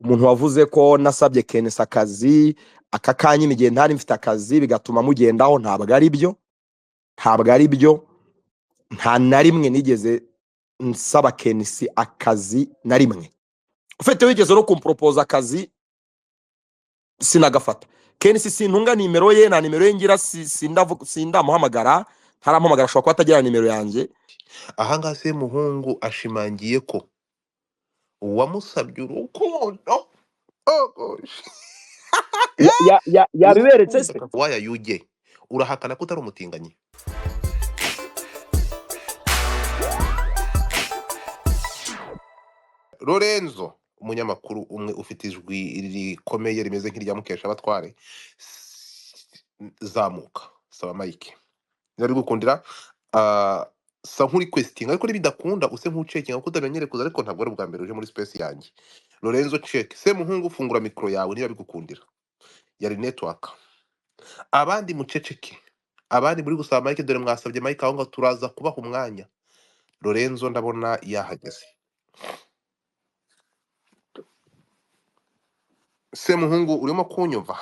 Umuntu wavuze ko nasabye KNC akazi aka kanya igihe ntari mfite akazi bigatuma mugendaho, ntabwo ari byo, ntabwo ari byo. Nta na rimwe nigeze nsaba KNC akazi na rimwe. Ufite wigeze no kumporopoza akazi sinagafata. KNC sintunga nimero ye, nta nimero ye ngira, sindamuhamagara, ntaramuhamagara, ashobora kuba atagira nimero yanjye. Ahangaha Semuhungu ashimangiye ko uwamusabye urukundo, oh gosh. Yabiberetse se? Waya yuge urahakana ko utari umutinganyi? Lorenzo, umunyamakuru umwe ufite ijwi rikomeye rimeze nk'irya Mukesha Abatware, zamuka saba mike niba bigukundira. Sa nk'uri kwesitinga, ariko nibidakunda use nk'ucekinga kuko utamenyereye kuza, ariko ntabwo ari ubwa mbere uje muri space yanjye. Lorenzo, check. Semuhungu, fungura mikoro yawe niba bigukundira, yari network. Abandi muceceke, abandi muri gusaba mike, dore mwasabye mike aho ngaho, turaza kubaha umwanya. Lorenzo ndabona yahageze. Semuhungu, urimo kunyumva?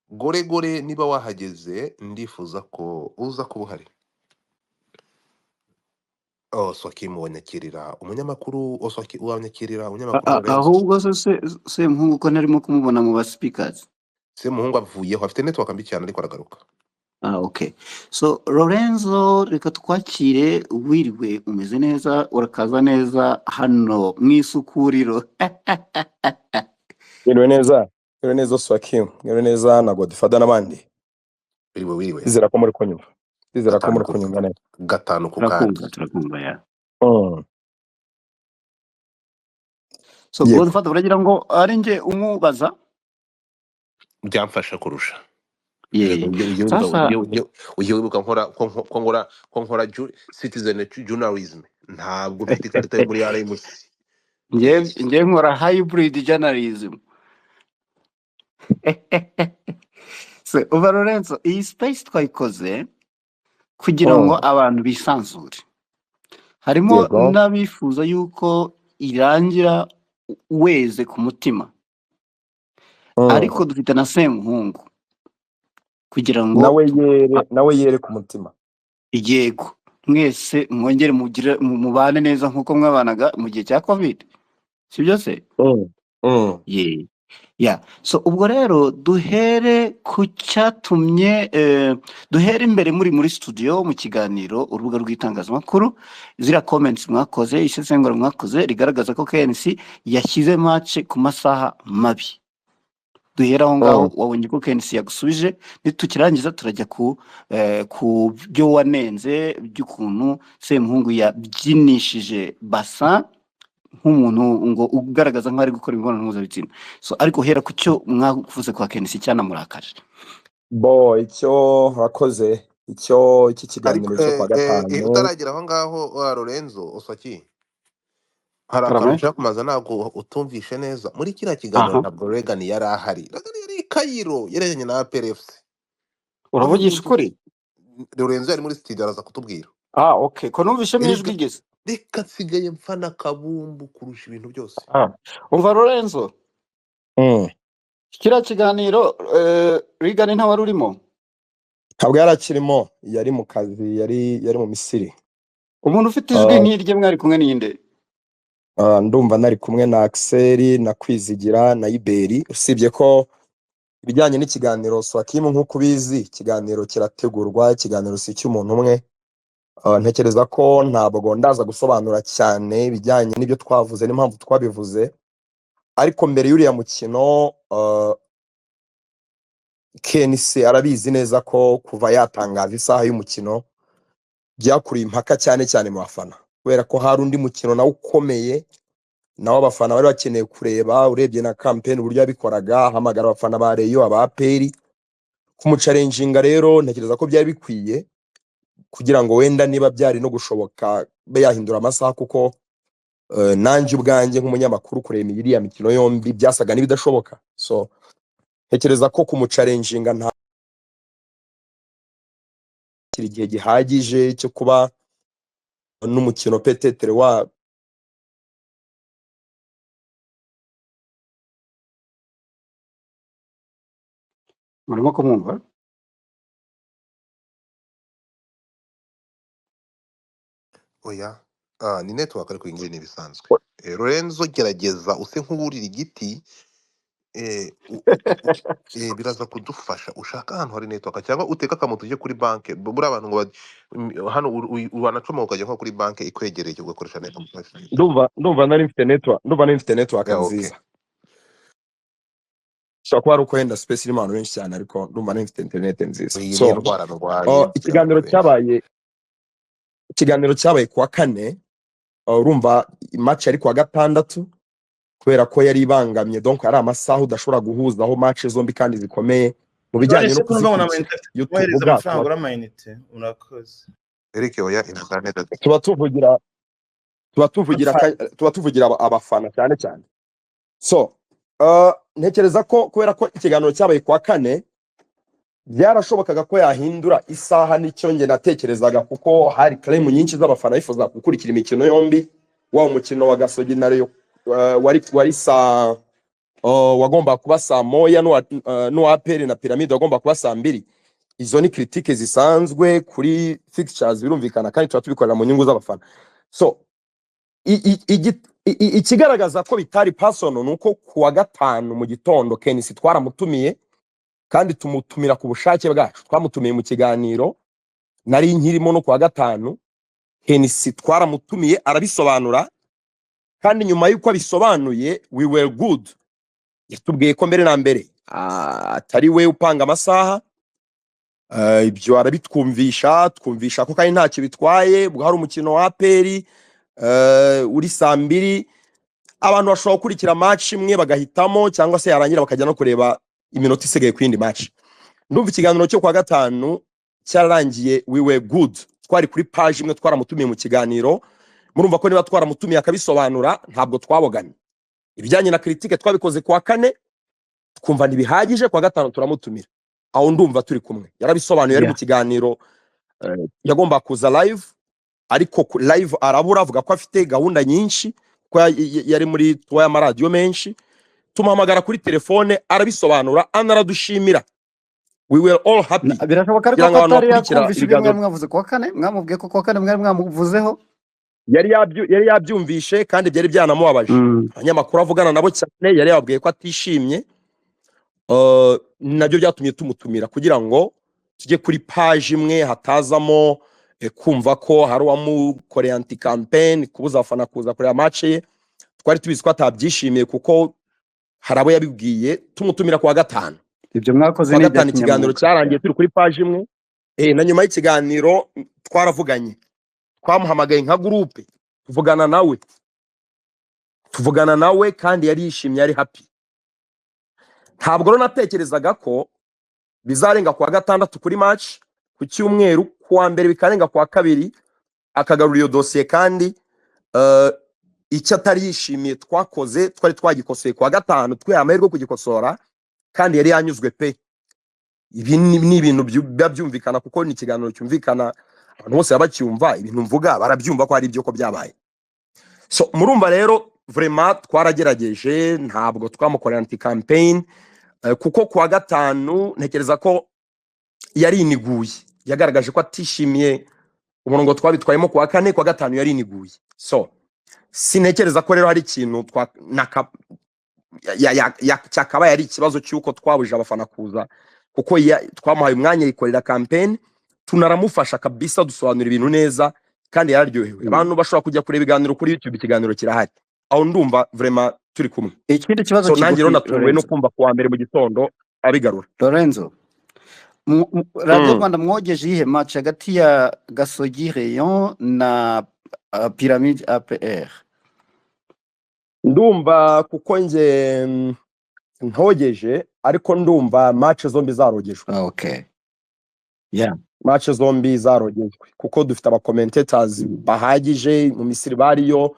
Gore gore, niba wahageze ndifuza ko uza kuba uhari. Oswakim wanyakirira umunyamakuru, Oswaki wanyakirira umunyamakuru Lorenzo. Ahubwo se Semuhungu ko ntarimo kumubona mu ba speakers? Semuhungu avuyeho, afite network mbi cyane, ariko aragaruka. Ah, okay. So Lorenzo, reka twakire, wiriwe, umeze neza, urakaza neza hano mu isukuriro. Mwiriwe neza, mwiriwe neza Swakim, mwiriwe neza na Godfather n'abandi. Wiriwe, wiriwe. Ndizera ko muri kunyumva, ndizera ko Gatanu muri ku kunyumva neza. Gatanu ku kandi. Turakumva, turakumva ya. So Yego. Godfather, uragira ngo ari nje umubaza? Byamfasha kurusha. Yeah. Sasa Ujye wibuka nkora ko nkora citizen journalism, ntabwo mfite ikarita yo muri RMC. Nje nkora hybrid journalism. So uba Lorenzo, iyi space twayikoze kugira ngo abantu bisanzure. Harimo n'abifuza yuko irangira weze ku mutima. Ariko dufite na Semuhungu kugira ngo Nawe yere ku mutima. Yego, mwese mwongere mugire mubane neza nkuko mwabanaga mu gihe cya COVID, sibyo se? Yeah. Yeah. So ubwo rero duhere ku cyatumye duhere imbere muri studio mu kiganiro urubuga rw'itangazamakuru, ziriya comments mwakoze, isesengura mwakoze rigaragaza ko KNC yashyize match ku masaha mabi. Duhera aho ngaho. Wabonye ko KNC yagusubije, nitukirangiza turajya ku byo wanenze by'ukuntu Semuhungu yabyinishije basa nk'umuntu ngo ugaragaza nk'aho ari gukora imibonano mpuzabitsina. So ariko hera ku cyo mwavuze kwa KNC cyanamurakaje. Bo icyo wakoze, icyo iki Ariko kiganiro cyo kwa gatanu. Utaragera aho ngaho wa Lorenzo, Oswaki, hari akantu Karame? nshaka kumaza ntabwo utumvishe neza muri kiriya kiganiro. Ntabwo Reagan yari ahari, Reagan yari i Cairo, yerekeranye na APR FC. Uravugisha ukuri? Lorenzo yari muri studio, araza kutubwira. Ah, okay, ko numvishemo Erega ijwi igeze. Reka, nsigaye mfana Kabumbu kurusha ibintu byose. Umva Lorenzo, kiriya kiganiro Reagan ntawari urimo? Ntabwo yari akirimo, yari mu kazi, yari mu Misiri. Umuntu ufite ijwi nk'irye mwari kumwe ninde? Ndumva nari kumwe na Axel na Kwizigira na Iberi. Usibye ko ibijyanye n'ikiganiro, Swakim, nk'uko ubizi, ikiganiro kirategurwa, ikiganiro si icy'umuntu umwe. Ntekereza ko ntabwo ndaza gusobanura cyane ibijyanye n'ibyo twavuze n'impamvu twabivuze, ariko mbere y'uriya mukino KNC arabizi neza ko kuva yatangaza isaha y'umukino byakuriye impaka cyane cyane mu bafana, kubera ko hari undi mukino nawe ukomeye nawo abafana bari bakeneye kureba. Urebye na campaign uburyo yabikoraga, ahamagara abafana ba Rayon, aba APR kumucarenjinga, rero ntekereza ko byari bikwiye kugira ngo wenda niba byari no gushoboka be yahindura amasaha, kuko nanjye ubwanjye nk'umunyamakuru kureba iriya mikino yombi byasaga n'ibidashoboka. So ntekereza ko kumucarenjinga nta igihe gihagije cyo kuba n'umukino peut-être wa Murimo kumwumva? Oya, ni network ariko iyi ngiyi ni ibisanzwe. Lorenzo gerageza use nk'uwurira igiti, eh, u- biraza kudufasha. Ushaka ahantu hari network cyangwa uteka akamoto ujye kuri banke. Buriya abantu ngo hano wanacoma ukajya nko kuri banke ikwegereye ugakoresha network. Ndumva nari mfite network, ndumva nari mfite network Yeah, okay. nziza. Ushobora kuba ari uko wenda space irimo abantu benshi cyane, ariko ndumva nari mfite internet nziza. Iyi ni So indwara ndwaye y'abantu ikiganiro benshi. cyabaye, ikiganiro cyabaye kuwa kane, urumva match yari kuwa gatandatu kubera ko yari ibangamye, donc ari amasaha udashobora guhuzaho match zombi kandi zikomeye mu bijyanye None no se ko numva ngo kuzikurikira. amayinite Iyo wohereza tuvuga amafaranga tuba ugura amayinite urakoze. Eric oya internet. tuba tuvugira tuba tuvugira tuba tuvugira abafana cyane cyane. So ntekereza ko kubera ko ikiganiro cyabaye kuwa kane byarashobokaga ko yahindura isaha, nicyo njye natekerezaga, kuko hari claim nyinshi z'abafana bifuza gukurikira imikino yombi. Wa umukino wa Gasogi na Rayon wari saa wagomba kuba saa moya, n'uwa APR na Pyramide wagomba kuba saa mbiri. Izo ni critique zisanzwe kuri fixtures, birumvikana, kandi tuba tubikorera mu nyungu z'abafana. So ikigaragaza ko bitari personal ni uko kuwa gatanu mu gitondo Kenisi twaramutumiye, kandi tumutumira ku bushake bwacu. Twamutumiye mu kiganiro nari nkirimo no kuwa gatanu. Kenisi twaramutumiye arabisobanura, kandi nyuma y'uko abisobanuye we were good. Yatubwiye ko mbere na mbere atari we upanga amasaha, ibyo arabitwumvisha, twumvisha ko kandi ntacyo bitwaye. Ubwo hari umukino wa APR uri saa mbiri, abantu bashobora gukurikira match imwe bagahitamo, cyangwa se yarangira bakajya no kureba iminota isigaye ku yindi match. Ndumva ikiganiro cyo kwa gatanu cyararangiye, we were good, twari kuri page imwe, twaramutumiye mu kiganiro. Murumva ko niba twaramutumiye akabisobanura ntabwo twabogamye. Ibijyanye na critique twabikoze kuwa kane, twumva ntibihagije, kuwa gatanu turamutumira. Aho ndumva turi kumwe, yarabisobanuye ari mu kiganiro, yagomba kuza live, ariko live arabura, avuga ko afite gahunda nyinshi, ko yari muri tour y'amaradiyo menshi. Tumuhamagara kuri telefone arabisobanura, anaradushimira, we were all happy. Birashoboka ariko Kugira ngo ko abantu atari bakurikira yakumvisha ibyo ibiganiro mwari mwavuze kuwa kane, mwamubwiye ko kuwa kane mwari mwamuvuzeho. Yari yabyumvishe kandi byari byanamubabaje. Abanyamakuru avugana nabo cyane yari yababwiye ko atishimye. Nabyo byatumye tumutumira kugira ngo tujye kuri page imwe, hatazamo kumva ko hari uwamukoreye anti campaign, kubuza abafana kuza kureba match ye. Twari tubizi ko atabyishimiye kuko hari abo yabibwiye. Tumutumira kuwa gatanu. Ibyo mwakoze Kuwa ni ibya gatanu ikiganiro kinyamwuga. cyarangiye turi kuri page imwe. Na nyuma y'ikiganiro twaravuganye, twamuhamagaye nka groupe, tuvugana nawe kandi yari yishimye, yari happy. Ntabwo rero natekerezaga ko bizarenga kuwa gatandatu kuri match, ku cyumweru, kuwa mbere bikarenga kuwa kabiri, akagarura iyo dosiye. Kandi icyo atari yishimiye twakoze twari twagikosoye kuwa gatanu, twihaye amahirwe yo kugikosora, kandi yari yanyuzwe pe. Ibi ni ibintu biba byumvikana, kuko ni ikiganiro cyumvikana, abantu bose baba bacyumva, ibintu mvuga barabyumva ko hari ibyo ko byabaye. So murumva rero vraiment twaragerageje, ntabwo twamukorera anti campaign, kuko kuwa gatanu ntekereza ko yariniguye, yagaragaje ko atishimiye umurongo twabitwayemo kuwa kane, kuwa gatanu yariniguye. So sintekereza ko rero hari ikintu cyakabaye ari ikibazo cy'uko twabujije abafana kuza, kuko twamuhaye umwanya yikorera campaign, tunaramufasha kabisa, dusobanura ibintu neza kandi yararyohewe. Abantu bashobora kujya kureba ibiganiro kuri YouTube, ikiganiro kirahari. Aho ndumva vraiment turi kumwe. Ikindi kibazo So nanjye rero kigufi, natunguwe no Lorenzo. kumva kuwa mbere mu gitondo abigarura. Lorenzo, Radio Rwanda mwogeje iyihe match hagati ya Gasogi Rayon na Pyramide APR? Ndumva kuko nge ntogeje, ariko ndumva match zombi zarogejwe. Okay. Yeah. Match zombi zarogejwe kuko dufite aba commentators bahagije mu Misiri bariyo,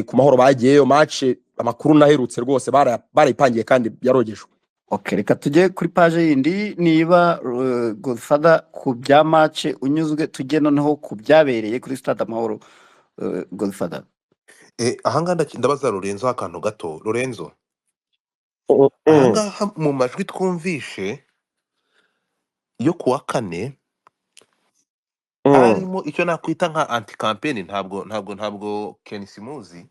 ku mahoro bagiyeyo. Match amakuru naherutse rwose barayipangiye kandi yarogejwe. Okay, reka tujye kuri page yindi. Niba Godfather ku bya match unyuzwe, tujye noneho ku byabereye kuri Stade Amahoro. Godfather. Ahangaha ndabaza Lorenzo akantu gato. Lorenzo, ahangaha mu majwi twumvishe Yo kuwa kane harimo icyo nakwita nka anti campaign. Ntabwo Ken Simuzi,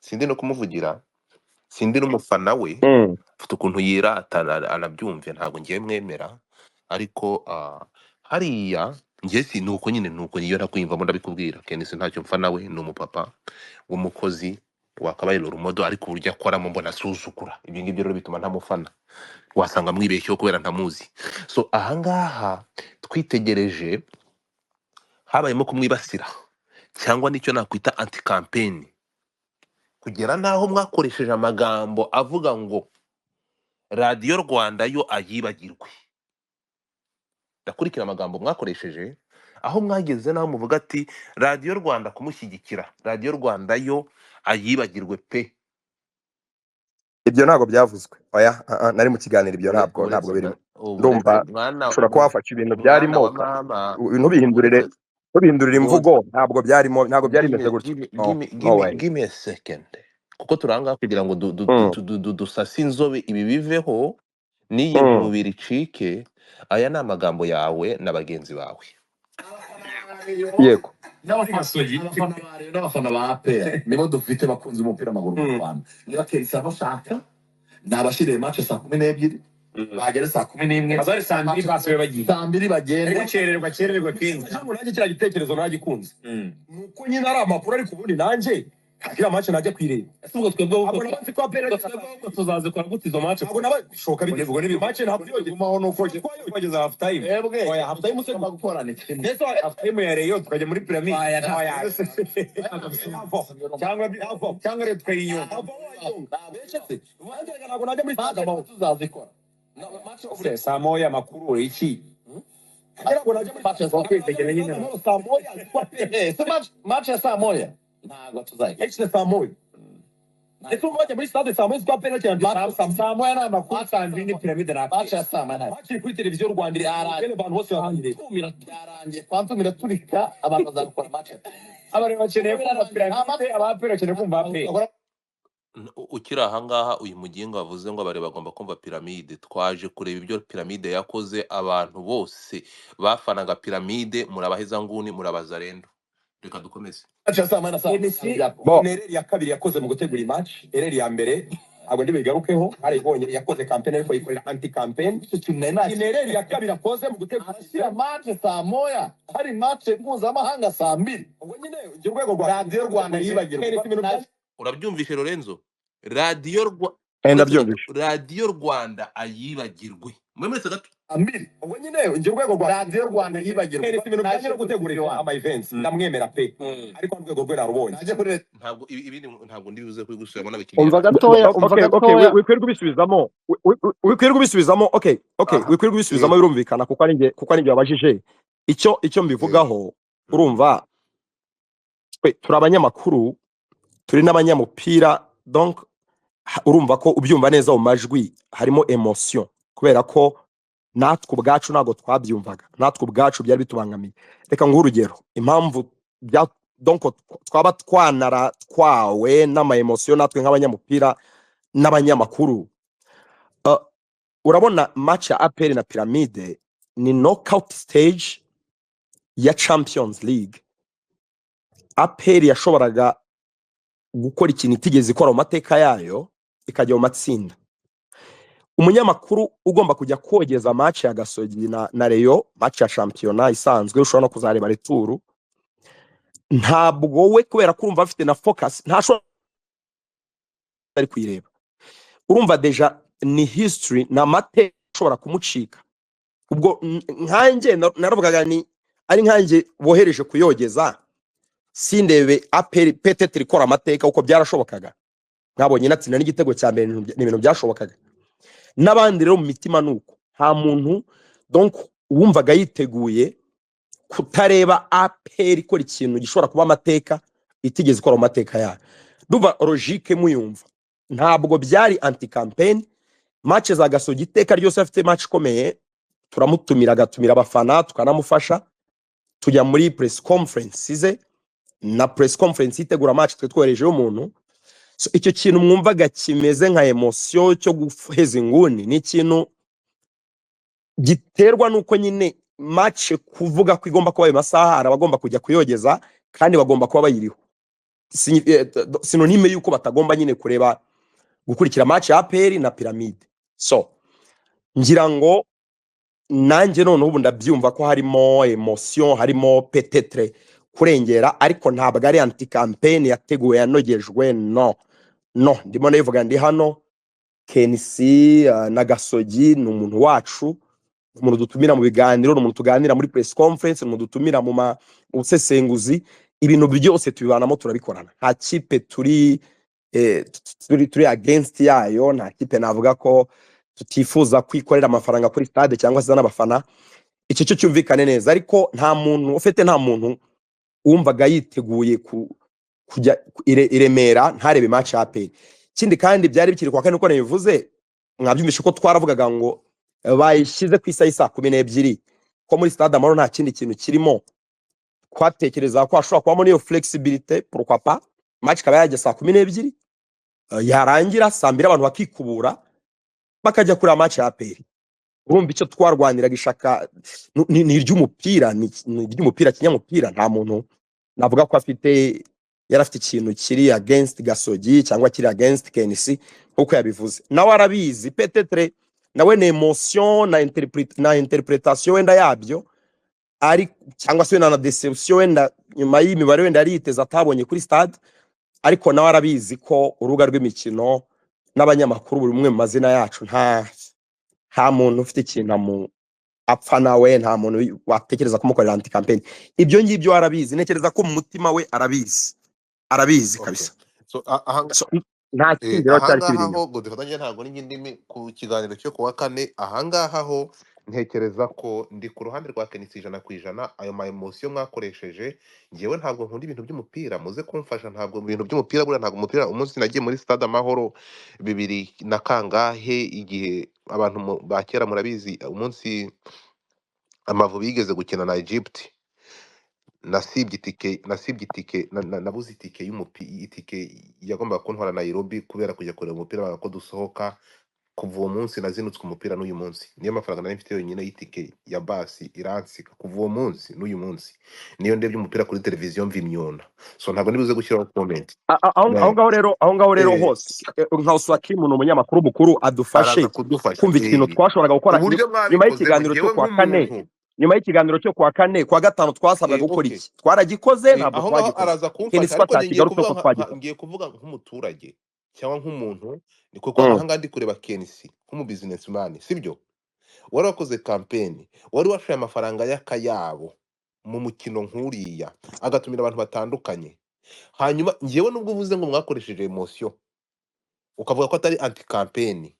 sindi no kumuvugira, sindi n'umufana we. Afite ukuntu yirata, anabyumve, ntabwo ngiye mwemera, ariko hariya njye si nuko nyine, nuko niyo ntakwiyumvamo, ndabikubwira. Kenisi ntacyo mfa nawe, ni umupapa w'umukozi wakabaye rumodo, ariko uburyo akoramo mbona asuzugura. Ibyo ngibyo rero bituma ntamufana, wasanga mwibeshyeho kubera ntamuzi. So ahangaha twitegereje habayemo kumwibasira cyangwa nicyo nakwita anti campaign, kugera n'aho mwakoresheje amagambo avuga ngo Radiyo Rwanda yo ayibagirwe. Ndakurikira amagambo mwakoresheje, aho mwageze n'aho muvuga ati Radiyo Rwanda kumushyigikira, Radiyo Rwanda yo ayibagirwe pe. Ibyo ntabwo byavuzwe, oya. Ah, ah, nari mu kiganiro, ibyo ntabwo uretse birimo. Ndumva Ndumva mwana ushobora kuba wafashe ibintu mwana byarimo wa mama, ntubihindurire uretse ntubihindurire ngo imvugo. Ntabwo byarimo, ntabwo byari give bimeze me gutyo. give me No, give me no give me way. Give me a second, kuko turanga kugira ngo dusase inzobe, ibi biveho n'iyi nkubiri icike. Aya ni amagambo yawe na bagenzi bawe. Yego. N'abafana ba Rayon n'abafana ba APR nibo dufite bakunze umupira w'amaguru mu Rwanda. Niba Kerisi abashaka nabashiriye match saa 12, bagere saa 11. Bazari saa 2 basibe bagiye. Saa 2 bagende. Ariko kererwa kererwa kenshi. Ntabwo nanjye kiriya gitekerezo nagikunze, nuko nyine ari amakuru, ariko ubundi nanjye nta match najya kuyireba. Ese ubwo twebwe Ntabwo ahubwo naba nzi ko APR ubwo twebwe ahubwo tuzazikora gute izo match? Ntabwo naba bishoboka bite? Ubwo ni Match ntabwo gumaho nuko twageze half time. Twebwe Oya, half time se tugomba gukora ni kimwe. Ndetse half time ya Rayon tukajya muri Pyramide. Oya, nta- Oya. Cyangwa rero tukayinyonga. Ntabwo najya muri Match stade amahoro. Tuzazikora. Saa moya amakuru iki? Ntabwo najya muri Match ya Kwa kwitegera nyine. amahoro saa moya. Eh, se match ya saa moya ntabwo tuzayikora. Yakishije saa moya, ese ubu bajya muri stade saa moya zikwa penalty yanjye? Saa moya ni amakuru, saa 2 ni Pyramide na Match ya saa moya ntabwo. Match iri kuri televiziyo Rwanda iri Yarangiye. abantu bose bakayireba. Tumira byarangiye, kwantumira turika abantu bazakora match ya Abantu bakeneye kumva Pyramide, aba APR bakeneye kumva APR. Ukiri ahangaha, uyu mugingo wavuze ngo abari bagomba kumva Piramide, twaje kureba ibyo Piramide yakoze. Abantu bose bafanaga Piramide murabahezanguni, murabazarendo. Reka dukomeze. Match ya saa moya na saa NC Bo. Ni erreur ya kabiri yakoze mu gutegura iyi match. Erreur ya mbere ntabwo ndibuyigarukeho, harayibonye, yakoze campaign ariko yikorera anti campaign. Icyo kintu nari Iyi ni erreur ya kabiri akoze mu gutegura. Arashyira match saa moya hari match mpuzamahanga saa 2. Ubwo nyine njye urwego rwa Radiyo Rwanda yibagirwa. Keretse ibintu bya Urabyumvishe Lorenzo? Radiyo Rwa Eh, uretse gato. Ndabyumvishe. Radiyo Rwanda ayibagirwe, mwe mwese gato. Saa 2. Ubwo nyine njye urwego rwa Radiyo Rwanda yibagirwa. Keretse ibintu bijyanye no gutegura ama events, ndamwemera pe, ariko urwego rwe narubonye. Najye kuri Ntabwo ibindi ntabwo ndibuze kubigusubiramo n'abakiriya. Umva gatoya, umva Okay, gatoya. Wikwirirwa ubisubizamo, wikwirirwa ubisubizamo. Okay. Aha. Wikwirirwa ubisubizamo, birumvikana, kuko ari njye wabajije icyo mbivugaho. Urumva twe turi abanyamakuru, turi n'abanyamupira, donc urumva ko ubyumva neza mu majwi harimo emotion, kubera ko natwe ubwacu ntabwo twabyumvaga, natwe ubwacu byari bitubangamiye. Reka nguhe urugero impamvu bya donc twaba twanara twawe n'ama emotion natwe nk'abanyamupira n'abanyamakuru. Urabona match ya APR na Pyramide ni knockout stage ya Champions League. APR yashoboraga gukora ikintu itigeze ikora mu mateka yayo, ikajya mu matsinda. Umunyamakuru ugomba kujya kogeza match ya Gasogi na Rayon, match ya shampiyona isanzwe, ushobora no kuzareba retour, ntabwo we, kubera ko urumva afite na focus, ntashobora ari kuyireba. Urumva déjà ni history, ni amateka ashobora kumucika. Ubwo nkanjye naravugaga ni ari nkanjye bohereje kuyogeza, sindebe APR peut-être ikora amateka, uko byarashobokaga. Mwabonye inatsinda n'igitego cya mbere, ni ibintu byashobokaga. N'abandi rero mu mitima ni uko, nta muntu donc wumvaga yiteguye kutareba APR ikora ikintu gishobora kuba amateka itigeze ikora mu mateka yayo. Ndumva logique muyumva, ntabwo byari anti campaign. Match za Gasogi iteka ryose afite match ikomeye turamutumira, agatumira abafana, tukanamufasha, tujya muri press conference ze, na press conference yitegura match twe twoherejeyo umuntu. So, icyo kintu mwumvaga kimeze nka emotion cyo guheza inguni ni ikintu Giterwa nuko nyine match kuvuga ko igomba kuba ayo masaha, hari abagomba kujya kuyogeza kandi bagomba kuba bayiriho. Synonyme yuko batagomba nyine kureba gukurikira match ya APR na Pyramide. So ngira ngo nanjye noneho ubu ndabyumva ko harimo emotion, harimo peut-être kurengera, ariko ntabwo ari anti campaign yateguwe yanogejwe. No no, ndimo ndabivuga ndi hano. KNC na Gasogi ni umuntu wacu, ni umuntu dutumira mu biganiro, ni umuntu tuganira muri press conference, ni umuntu dutumira mu busesenguzi, ibintu byose tubibanamo, turabikorana. Nta kipe turi turi against yayo, nta kipe navuga ko tutifuza kwikorera amafaranga kuri stade cyangwa se n'abafana, icyo cyo cyumvikane neza. Ariko nta muntu ufite, nta muntu wumvaga yiteguye kujya i Remera ntarebe match ya APR. Ikindi kandi byari bikiri kwa kane, uko nabivuze mwabyumvishe ko twaravugaga ngo bayishyize ku isaha saa 12, ko muri stade Amahoro nta kindi kintu kirimo. Twatekereza ko hashobora kubamo n'iyo flexibilité, pourquoi pas match ikaba yajya saa 12, yarangira saa 2 abantu bakikubura bakajya kureba match ya APR. Urumva icyo twarwaniraga ishaka ni iry'umupira, ni iry'umupira kinyamupira. Nta muntu navuga ko afite yari afite ikintu kiri against Gasogi cyangwa kiri against KNC nkuko yabivuze, nawe arabizi. Peut-être nawe ni emotion na na interpretation wenda yabyo ari, cyangwa se wenda na deception wenda nyuma y'imibare wenda yari yiteze atabonye kuri stade, ariko nawe arabizi ko urubuga rw'imikino n'abanyamakuru buri umwe mu mazina yacu nta muntu ufite ikintu amu apfa nawe, nta muntu watekereza kumukorera anti campaign. Ibyo ngibyo arabizi, ntekereza ko mu mutima we arabizi, arabizi kabisa. So So, nta kindi rero cyari ahangaha kibiri ho inyuma. Godfather ntabwo n'indimi ku kiganiro cyo kuwa kane. Ahangaha ho ntekereza ko ndi ku ruhande rwa Kenisi 100%. Ayo ma emotion mwakoresheje, ngewe ntabwo nkunda ibintu by'umupira, muze kumfasha. Ntabwo mu bintu by'umupira buriya, ntabwo umupira, umunsi nagiye muri stade Amahoro bibiri na kangahe, igihe abantu ba kera murabizi, umunsi Amavubi yigeze gukina na Egypt, nasibye itike, nabuze itike itike yagombaga kuntwara Nairobi kubera kujya kureba umupira banga ko dusohoka. Kuva uwo munsi nazinutswe umupira n'uyu munsi, niyo mafaranga nari mfite yonyine y'itike ya basi iransika. Kuva uwo munsi n'uyu munsi niyo ndebye umupira kuri televiziyo mva imyuna. So ntabwo nibuze gushyiraho comment. Aho ngaho rero, aho ngaho rero Eh, hose nka Oswakim ni umunyamakuru mukuru, adufashe araza kudufasha kumva ikintu twashoboraga gukora uburyo nyuma mwabikozemo. y'ikiganiro cyo Ngewe kuwa kane, nk'umuntu nyuma y'ikiganiro cyo kuwa kane, kuwa gatanu twasabwaga gukora okay. iki? Twaragikoze, ntabwo Aho ngaho twagikoze. araza Kenisi kumfasha, ko ariko njye ngiye atakigarutse kuvuga ko twagikoze. ngiye kuvuga nk'umuturage cyangwa nk'umuntu, ni kuko ahangaha ndi kureba Kenisi nk'umubusinessman, sibyo? Wari wakoze campaign, wari washoye amafaranga y'akayabo mu mukino nk'uriya, agatumira abantu batandukanye. Hanyuma ngewe nubwo uvuze ngo mwakoresheje emotion, ukavuga ko atari anti campaign,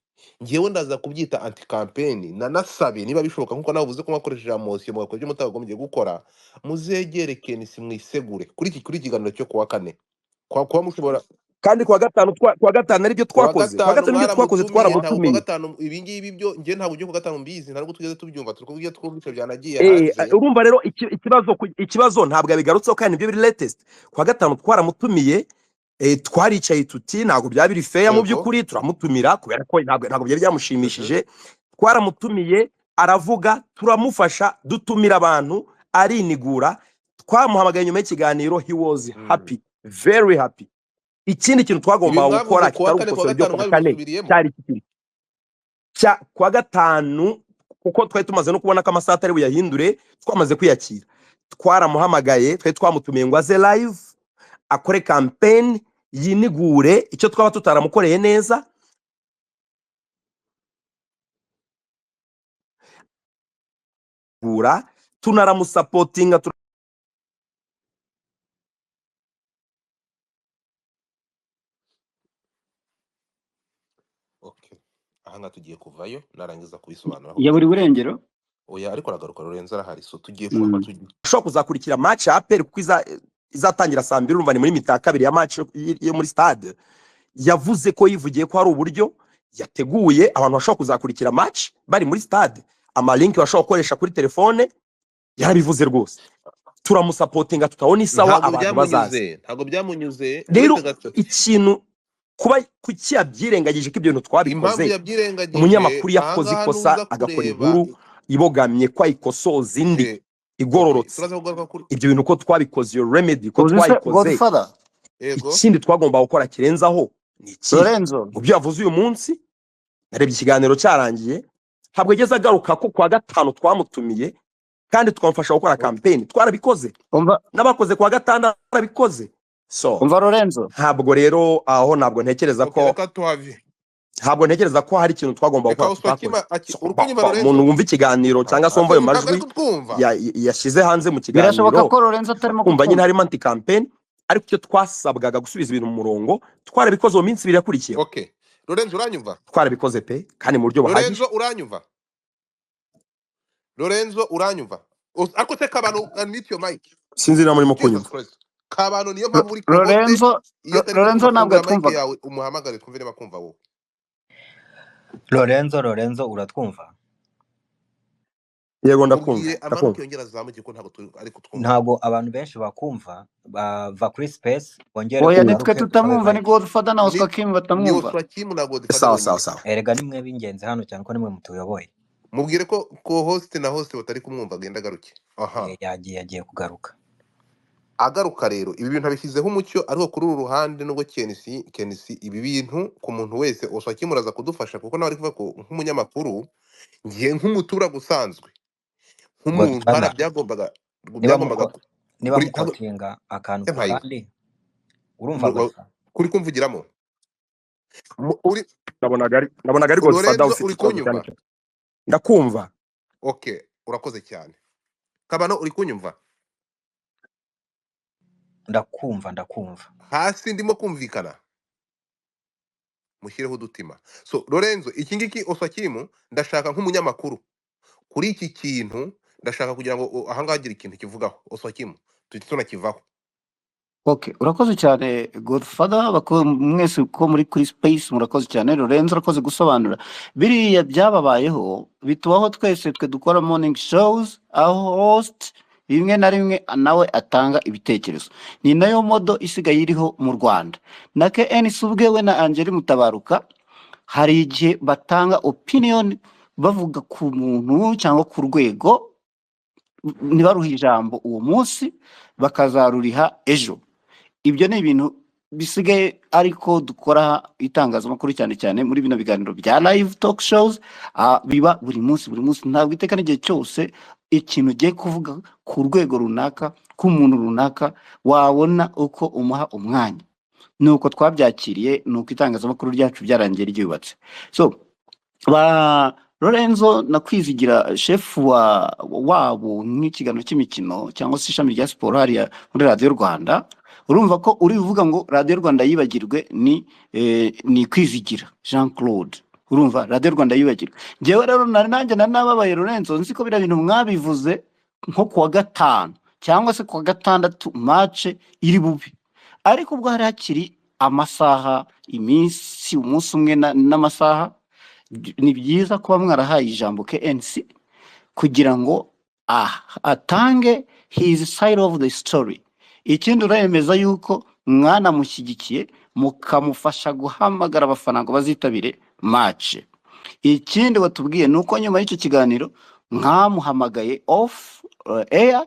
ngewe ndaza kubyita anti campaign. Nanasabe niba bishoboka, nkuko nawe uvuze ko mwakoresheje emotion mugakora ibyo mutagombye gukora, muzegere Kenisi mwisegure kuri iki, kuri kiganiro cyo kuwa kane, kwa kuba mushobora Kandi kuwa gatanu kuwa gatanu aribyo kuwa twakoze, kuwa gatanu gatanu nibyo twakoze, mwaramutumiye. Ntabwo kuwa twaramutumiye. gatanu ibi ngibi byo njye ntabwo ibyo kuwa gatanu mbizi, ntabwo tugeze tubyumva, turi kuvuga ibyo twumvise byanagiye hanze. Urumva rero ikibazo ikibazo ntabwo yabigarutseho kandi nibyo biri latest. Kuwa gatanu twaramutumiye, twaricaye tuti ntabwo byaba biri fair mu Yego. by'ukuri, turamutumira kubera ko ntabwo byari byamushimishije. Twaramutumiye aravuga, turamufasha, dutumira abantu arinigura. Twamuhamagaye nyuma y'ikiganiro, he was happy, very happy. Ikindi kintu Ibi twagombaga mwavuze gukora kuwa kitari kane, kuwa ugukosora ibyo gatanu kuwa kane, mwabisubiriyemo cyari iki cya kuwa gatanu, kuko twari tumaze no kubona ko amasaha atari buyahindure, twamaze kwiyakira. Twaramuhamagaye, twari twamutumiye ngo aze live akore campaign yinigure icyo twaba tutaramukoreye neza. Gura tunaramusapotinga. Okay, ahangaha tugiye kuvayo narangiza kubisobanuraho Ya buri gato. burengero. Oya, ariko aragaruka, Lorenzo arahari, so tugiye kuva tugiye Ashobora kuzakurikira match ya APR kuko izatangira saa 2, urumva ni muri mita ya kabiri ya match yo muri stade. Yavuze ko yivugiye ko hari uburyo yateguye abantu bashobora kuzakurikira match bari muri stade, amalinki bashobora gukoresha kuri telefone, yarabivuze rwose. Turamusapotinga tutabona isawa Ntabwo abantu bazaza. byamunyuze, ntabwo byamunyuze Rero uretse gato. ikintu kuba kuki yabyirengagije ko ibyo bintu Impamvu twabikoze, yabyirengagije, umunyamakuru yakoze ahangaha ikosa nuza agakora kureba inkuru ibogamye ko ayikosoza indi Okay, igororotse. turaza kugaruka kuri Ibyo bintu ko twabikoze, iyo remedy ko Uzi se twayikoze, Godfather? Yego. ikindi twagomba gukora kirenzaho ni ikihe? Lorenzo. Mu byo yavuze uyu munsi, narebye ikiganiro cyarangiye, ntabwo yageze agaruka ko kuwa gatanu twamutumiye kandi twamufasha gukora campaign. Twarabikoze, Umva. n'abakoze kuwa gatandatu barabikoze. So Umva Lorenzo. ntabwo rero aho, ntabwo ntekereza Okay, ko reka tuhave. ntabwo ntekereza ko hari ikintu twagomba Reka gukora tutakoze. Oswakima aki uri kunyumva Umuntu Lorenzo? wumva ikiganiro cyangwa se wumva ayo Ntabwo ari majwi kutwumva. yashyize hanze mu Birashoboka kiganiro, ko Lorenzo atarimo kumva nyine kutwumva. harimo anti campaign, ariko icyo twasabwaga gusubiza ibintu mu murongo twarabikoze mu minsi 2 yakurikiyeho. Okay, Lorenzo, uranyumva? Twarabikoze pe, kandi mu buryo buhagije. Lorenzo, uranyumva? Lorenzo, uranyumva? Ariko se Kabano, unmute your mic. Sinzi niba murimo Jesus kunyumva. Christ, Kabano, niyo mpamvu uri co-host. Lorenzo. Iyo atari Lorenzo kukumva, ntabwo fungura mic yatwumvaga. yawe umuhamagare twumve niba kumva wowe. Lorenzo, uratwumva? Yego, ndakumva. Mubwire amanuke Ndakumva. yongera azamuke ko ntabwo turi ari kutwumva. Ntabwo abantu benshi bakumva, bava kuri space wongere Oya, ni twe ugaruke usabe tutamwumva, ni mic. Godfather na Ni Oswakim ni batamwumva. Oswakim na Godfather Sawa sawa. bonyine. Sawa. Erega nimwe b'ingenzi hano cyane ko nimwe mutuyoboye. Mubwire ko co-host na host batari kumwumva, agenda agaruke. Aha. Yagiye kugaruka. Agaruka rero, ibi bintu abishyizeho umucyo, ariko kuri uru ruhande nubwo KNC ibi bintu ku muntu wese, Oswakim uraza kudufasha kuko nawe ari kuvuga ko nk'umunyamakuru, ngiye nk'umuturage usanzwe, nk'umuntu Godfather, hara byagombaga niba byagombaga muko niba kuri ntabwo mukotinga akantu ku yampaye kandi, urumva Godfather? Kuri kumvugiramo uri Nabonaga ari Godfather Lorenzo, ufite uri ikibazo cyane kunyumva? cyane. Ndakumva. Okay, urakoze cyane. Kabano, uri kunyumva? Ndakumva, ndakumva. Hasi ndimo kumvikana, mushyireho udutima. So Lorenzo, iki ngiki Oswakimu, ndashaka nk'umunyamakuru kuri iki kintu, ndashaka kugira ngo ahangaha hagire ikintu kivugaho Oswakimu, tuhite tunakivaho. Okay, urakoze cyane Godfather, mwese ko muri kuri space murakoze cyane. Lorenzo urakoze gusobanura. Biriya byababayeho bitubaho twese, twe dukora morning shows aho host rimwe na rimwe nawe atanga ibitekerezo. Ni nayo model isigaye iriho mu Rwanda. Na KNC ubwe we na Angeli Mutabaruka hari igihe batanga opinion bavuga ku muntu cyangwa ku rwego, ntibaruhe ijambo uwo munsi, bakazaruriha ejo. Ibyo ni ibintu bisigaye ariko dukora itangazamakuru cyane cyane muri bino biganiro bya live talk shows, biba buri munsi buri munsi. Ntabwo iteka n'igihe cyose ikintu ugiye kuvuga ku rwego runaka, k'umuntu runaka, wabona uko umuha umwanya. Nuko twabyakiriye, nuko itangazamakuru ryacu byarangiye ryubatse. So ba Lorenzo na Kwizigira, shefu wa wabo nk'ikiganiro cy'imikino cyangwa se ishami rya siporo hariya muri Radiyo Rwanda, urumva ko uri buvuga ngo Radiyo Rwanda yibagirwe ni Kwizigira Jean Claude. Urumva Radiyo Rwanda yibagirwe. Njyewe rero nari nanjye nari nababaye Lorenzo, nzi ko biriya bintu mwabivuze nko kuwa gatanu cyangwa se kuwa gatandatu match iri bube, ariko ubwo hari hakiri amasaha, iminsi, umunsi umwe n'amasaha. Ni byiza kuba mwarahaye ijambo KNC kugira ngo atange his side of the story. Ikindi, uremeza yuko mwanamushyigikiye mukamufasha guhamagara abafana ngo bazitabire match. Ikindi watubwiye ni uko nyuma y'icyo kiganiro mwamuhamagaye off air,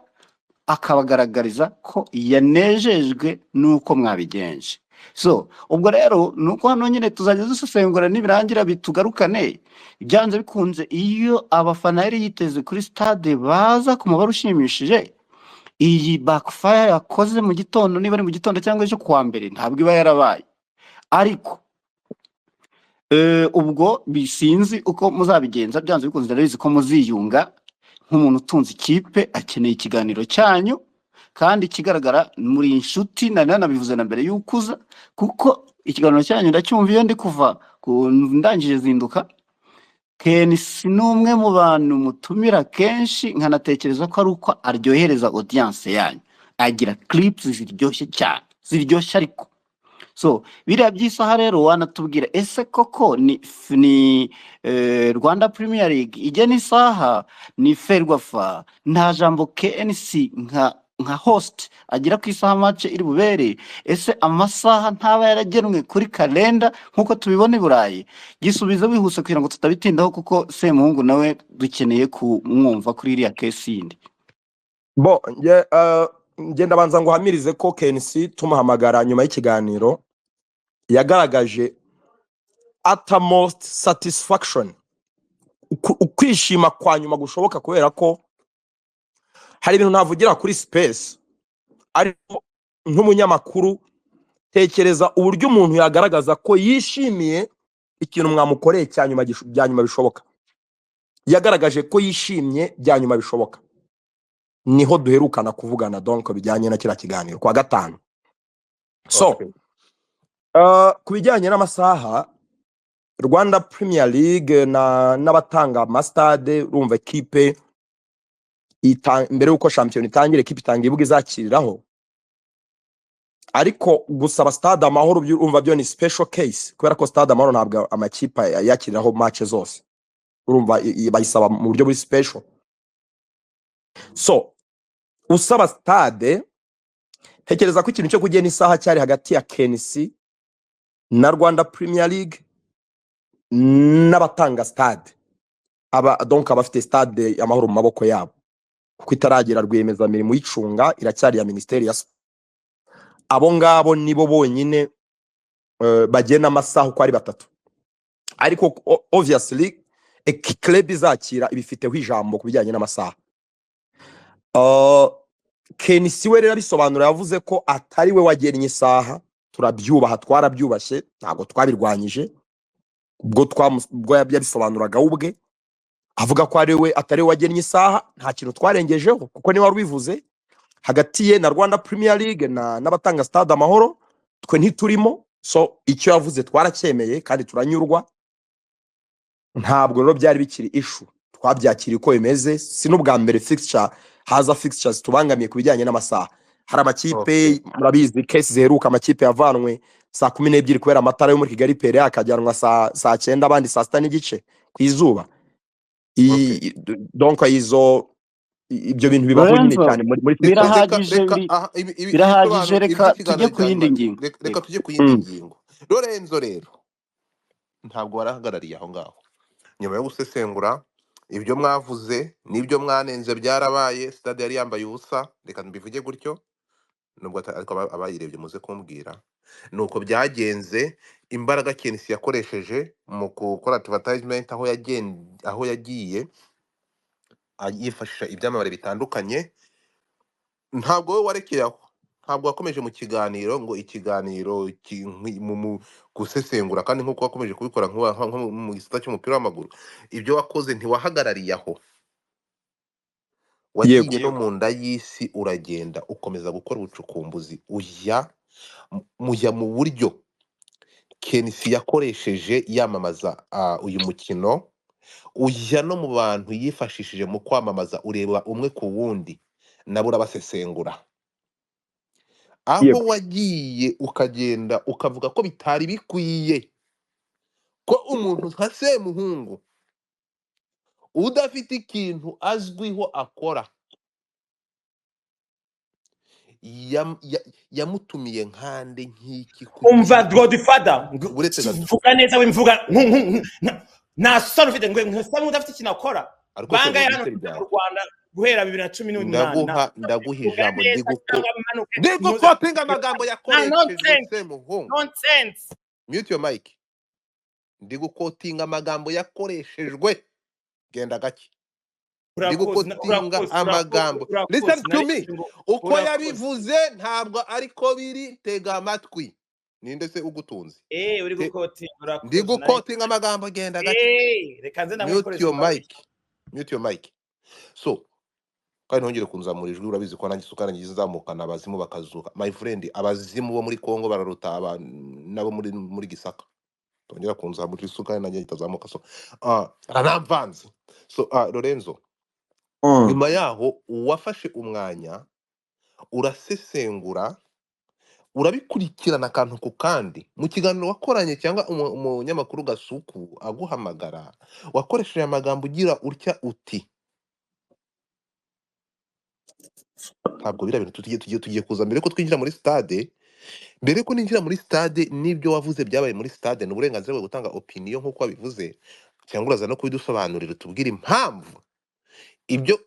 akabagaragariza ko yanejejwe n'uko mwabigenje. So ubwo rero ni uko hano nyine tuzajya dusesengura, nibirangira bitugarukane. Byanze bikunze, iyo abafana yari yiteze kuri stade baza ku mubare ushimishije, iyi backfire yakoze mu gitondo, niba ari mu gitondo cyangwa ejo kuwa mbere, ntabwo iba yarabaye. Ariko ubwo bisinzi uko muzabigenza, byanze bikunze ndabizi ko muziyunga. Nk'umuntu utunze ikipe akeneye ikiganiro cyanyu, kandi ikigaragara muri inshuti, nari nanabivuze na mbere y'uko uza, kuko ikiganiro cyanyu ndacyumva iyo ndi kuva ndangije zinduka. KNC ni umwe mu bantu mutumira kenshi, nkanatekereza ko ari uko aryohereza audience yanyu, agira clips ziryoshye cyane, ziryoshye. Ariko so biriya by'isaha rero wanatubwira, ese koko ni Rwanda Premier League igena isaha, ni Ferwafa? Nta jambo KNC nka nka host agera ku isaha match iri bubere? Ese amasaha ntaba yaragenwe kuri kalenda nk'uko tubibona i Burayi? Gisubize wihuse kugira ngo tutabitindaho, kuko Semuhungu nawe dukeneye kumwumva kuri iriya case yindi. Bo nge nge ndabanza ngo uhamirize ko KNC tumuhamagara nyuma y'ikiganiro yagaragaje uttermost satisfaction, ukwishima kwa nyuma gushoboka, kubera ko hari ibintu ntavugira kuri space. Ariko nk'umunyamakuru, tekereza uburyo umuntu yagaragaza ko yishimiye ikintu mwamukoreye cya nyuma, bya nyuma bishoboka. Yagaragaje ko yishimye bya nyuma bishoboka. Niho duherukana kuvugana, donc bijyanye na kiriya kiganiro kwa gatanu. So Okay. Ku bijyanye n'amasaha, Rwanda Premier League na n'abatanga amasitade, urumva ekipe mbere y'uko shampiyona itangira, ekipe itanga ibibuga izakiriraho. Ariko gusaba Stade Amahoro urumva byo ni special case, kubera ko Stade Amahoro ntabwo amakipe yakiriraho match zose. Urumva bayisaba mu buryo buri special. So usaba stade, tekereza ko ikintu cyo kugena isaha cyari hagati ya KNC na Rwanda Premier League n'abatanga stade, aba donc abafite Stade Amahoro mu maboko yabo, kuko itaragira rwiyemezamirimo uyicunga, iracyari ya Minisiteri ya Siporo. Abo ngabo nibo bonyine bagena amasaha uko ari batatu. Ariko obviously club izakira ibifiteho ijambo ku bijyanye n'amasaha. KNC we rero abisobanura, yavuze ko atari we wagennye isaha. Turabyubaha, twarabyubashye, ntabwo twabirwanyije. Ubwo yabisobanuraga we ubwe avuga ko ari we, atari we wagennye isaha, nta kintu twarengejeho, kuko niwe wari ubivuze hagati ye na Rwanda Premier League na n'abatanga Stade Amahoro, twe ntiturimo. So icyo yavuze twaracyemeye kandi turanyurwa. Ntabwo rero byari bikiri issue, twabyakiriye uko bimeze. Si n'ubwa mbere fixture haza fixtures tubangamiye ku bijyanye n'amasaha. Hari amakipe, murabizi case ziheruka, amakipe yavanwe saa 12 kubera amatara yo muri Kigali Pele, akajyanwa saa 9, abandi saa 6:30 ku izuba. Donc izo ibyo bintu bibaho nyine Lorenzo, cyane muri Reka reka birahagije. Reka aha ibi Birahagije, bisobanuro reka tujye iby'ikiganiro ku cya yindi nyuma. ngingo. Reka tujye ku yindi ngingo. Lorenzo rero ntabwo warahagarariye aho ngaho. Nyuma yo gusesengura ibyo mwavuze n'ibyo mwanenze, byarabaye, stade yari yambaye ubusa, reka mbivuge gutyo, nubwo ariko abayirebye muze kumbwira nuko byagenze. Imbaraga KNC yakoresheje mu gukora advertisement, aho yagiye yifashisha ibyamamare bitandukanye, ntabwo wowe warekeye aho, ntabwo wakomeje mu kiganiro ngo ikiganiro mu gusesengura, kandi nk'uko wakomeje kubikora nko mu gisata cy'umupira w'amaguru, ibyo wakoze ntiwahagarariye aho. Wagiye no mu nda y'isi, uragenda ukomeza gukora ubucukumbuzi, ujya mujya mu buryo KNC yakoresheje yamamaza uyu mukino, ujya no mu bantu yifashishije mu kwamamaza, ureba umwe ku wundi nabo urabasesengura. Aho wagiye ukagenda ukavuga ko bitari bikwiye ko umuntu nka Semuhungu udafite ikintu azwiho akora yamutumiye nkande nk'iki Umva kugira Godfather, uretse gato. Vuga neza, wimvuga nta soni ufite ngo nsa n'udafite ikintu akora. Ariko se Bangahe ngo hano bite mu byawe? Rwanda guhera 2018? Ndaguha Vuga ijambo. neza cyangwa manuke muze. Ndigukotinga amagambo Nta yakoreshejwe. nonsense. Semuhungu, Nonsense. mute your mic. Ndigukotinga amagambo yakoreshejwe, genda gake. Urakoze. Ndigukotinga Urakoze, urakoze. amagambo, Urakoze. listen to me. Nari ngo Uko urakoze. yabivuze ntabwo ariko biri, tega amatwi. Ninde se ugutunze? Uri gukotinga, urakoze. Ndi gukotinga amagambo, genda gake. Reka nze Mute ndamukoresha your mbabarira. mic, mute your mic. So kandi ntongere kunzamura ijwi, urabizi ko nanjye isukari ngiye nzamukana abazimu bakazuka. My friend, abazimu bo muri Kongo bararuta aba nabo muri Gisaka. Tongera kunzamura isukari nanjye itazamuka. So aranamvanze. So Lorenzo, nyuma yaho wafashe umwanya urasesengura, urabikurikirana akantu ku kandi. Mu kiganiro wakoranye cyangwa umunyamakuru Gasuku aguhamagara, wakoresheje amagambo ugira utya uti: Ntabwo biriya bintu tugiye kuza mbere ko twinjira muri stade, mbere ko ninjira muri stade n'ibyo wavuze byabaye muri stade, ni uburenganzira bwawe gutanga opinion nk'uko wabivuze, cyangwa uraza no kubidusobanurira utubwire impamvu ibyo